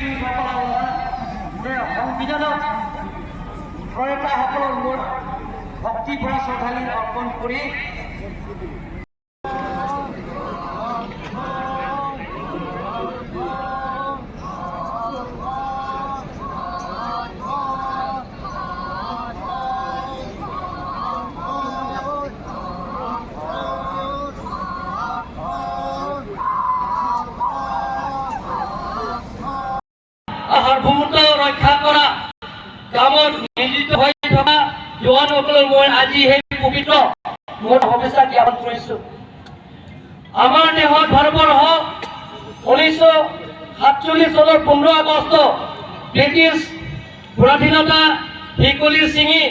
যে সংবিধানত প্ৰণেতাসকলৰ মোৰ ভক্তি ভৰা শ্ৰদ্ধাঞ্জলি অৰ্পণ কৰি সাৰ্বভৌমত্ব ৰক্ষা কৰা কামত নিয়োজিত হৈ থকা জোৱানসকলক মই আজি সেই পবিত্ৰ মোৰ শুভেচ্ছা জ্ঞাপন কৰিছো। আমাৰ দেশত ভাৰতবৰ্ষ 1947 চনৰ 15 আগষ্ট ব্ৰিটিছ পৰাধীনতা শিকলি ছিঙি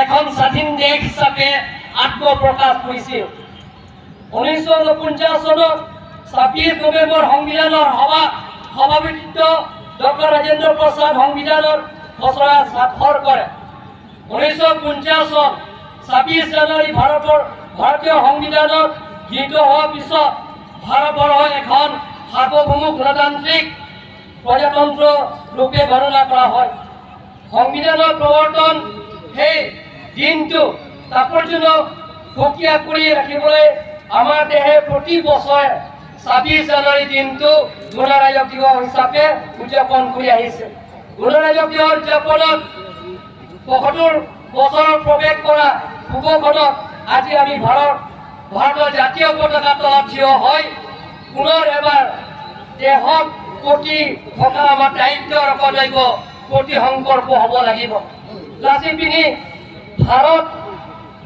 এখন স্বাধীন দেশ হিচাপে আত্মপ্ৰকাশ কৰিছিল। 1949 চনত 26 নৱেম্বৰ সংবিধানৰ সভা সভাপতিত্ব ডক্টৰ ৰাজেন্দ্ৰ প্ৰসাদ সংবিধানৰ খচৰা স্বাক্ষৰ কৰে। 1950 চন 26 জানুৱাৰী ভাৰতীয় সংবিধানত গৃহীত হোৱাৰ পিছত ভাৰতবৰ্ষ এখন সাৰ্বভৌম গণতান্ত্ৰিক প্ৰজাতন্ত্ৰ ৰূপে গণনা কৰা হয়। সংবিধানৰ প্ৰৱৰ্তন সেই দিনটো তাৎপৰ্য সুকীয়া কৰি ৰাখিবলৈ আমাৰ দেশে প্ৰতি বছৰে 26 জানুৱাৰী দিনটো গণৰাজ্য দিৱস হিচাপে উদযাপন কৰি আহিছে। গণৰাজ্য দিৱস উদযাপনত 75 বছৰৰ প্ৰৱেশ কৰা শুভক্ষণত আজি আমি ভাৰতৰ জাতীয় পতাকা তলত থিয় হৈ পুনৰ এবাৰ দেশৰ প্ৰতি থকা আমাৰ দায়িত্ব আৰু কৰ্তব্য প্ৰতি সংকল্প হ'ব লাগিব। লাচি পিনি Bharat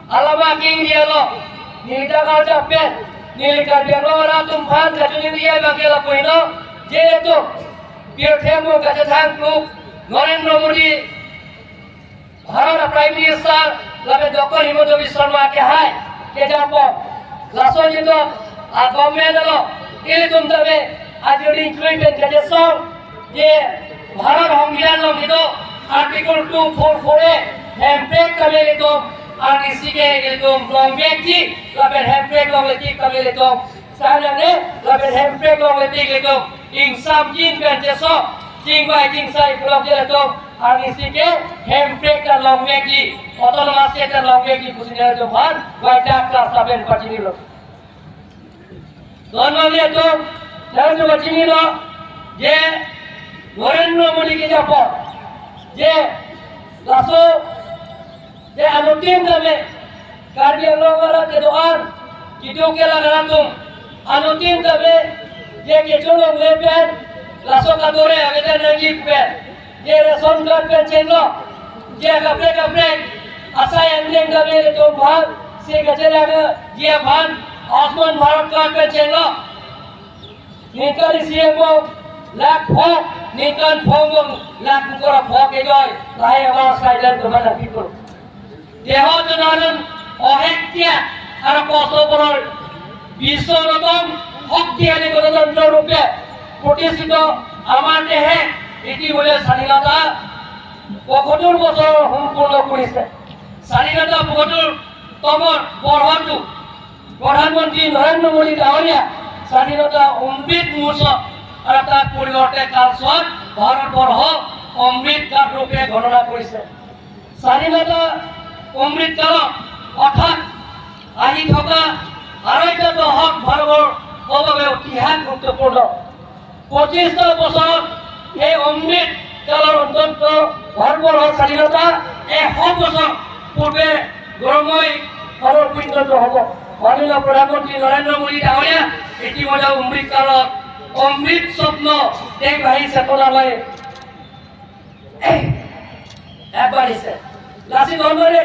alama king dialo ni dagal jape ni Karbi Anglong tumfan kajuni dia bagela poino যেহেতু বীরথেমু গাজাথাং Narendra Modi Bharat prime minister labe Dr. Himanta Biswa Sarma ke hai ke japo laso jito a government lo ili tum tabe আজি include ke song যে ভাৰত সংবিধান লিখিত article 244 এ হেমপ্ৰেক কামে লিখম R নিসিকে লিখম লং ব্যক্তি লাবে হেমপ্ৰেক লং লেটি কামে লিখম সানানে লাবে হেমপ্ৰেক লং লেটি লিখম ইং সাম জিন পেন যে so jing bai jing sai blok je লিখম আর নিসিকে হেমপ্ৰেক টা লং ব্যক্তি অটোনমাস এটা লং ব্যক্তি কুসিনে তো ভার ওয়াইটা ক্লাস লাবেন পাচিনি লো ধন্যবাদ। তো নরেন্দ্র চিনিল যে নরেন্দ্র মোদীকে যাব যে লাসো যে anutin kami Karbi Anglong kedoan kitu kela garatum anutin kami যে keculong lepen laso kadore ageda nagi pen je ration card pen chenlo je kapre kapre asa endeng kami to bhal se gachela je bhan Ayushman Bharat card pen chenlo Nikali CMO lakh ফক নিকান ফং লাখ কৰা ফক এজয় লাহে আমাৰ চাইলেন তোমাৰ ৰাখি কৰোঁ। দেহত জনসাধাৰণ অশেষ আৰু কষ্টপৰৰ বিশ্বৰ অন্যতম শক্তিশালী গণতন্ত্ৰ ৰূপে প্ৰতিষ্ঠিত আমাৰ দেশে ইতিমধ্যে স্বাধীনতা 75 বছৰ সম্পূৰ্ণ কৰিছে। স্বাধীনতা 75তম বৰ্ষটো প্ৰধানমন্ত্ৰী নৰেন্দ্ৰ মোদী ডাঙৰীয়া স্বাধীনতা অমৃত মহোৎসৱ আৰু তাৰ পৰিৱৰ্তে কালচোৱাত ভাৰতবৰ্ষ অমৃত কাল ৰূপে গণনা কৰিছে। স্বাধীনতা অমৃত কালত অৰ্থাৎ আহি থকা 2.5টা দশক ভাৰতৰ বাবে অতিশয় গুৰুত্বপূৰ্ণ। 25টা বছৰত এই অমৃত কালৰ অন্তত ভাৰতবৰ্ষৰ স্বাধীনতা 100 বছৰ পূৰ্বে গৌৰৱময় কালৰ পৰিণত হ'ব। মাননীয় প্ৰধানমন্ত্ৰী নৰেন্দ্ৰ মোদী ডাঙৰীয়া ইতিমধ্যে অমৃত কালত অমৃত স্বপ্ন দেশবাসী চেতনালৈ আগবাঢ়িছে। লাচিত ধৰ্মৰে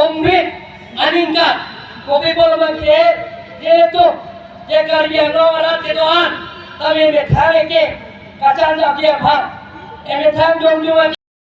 অমৃত আনিংকা কবি বলমাকে যেহেতু যে কাৰ্বি আংলং কেদোৱান আমি মেথাং একে কাচান জাতীয় ভাগ এ মেথাং জংজুমা।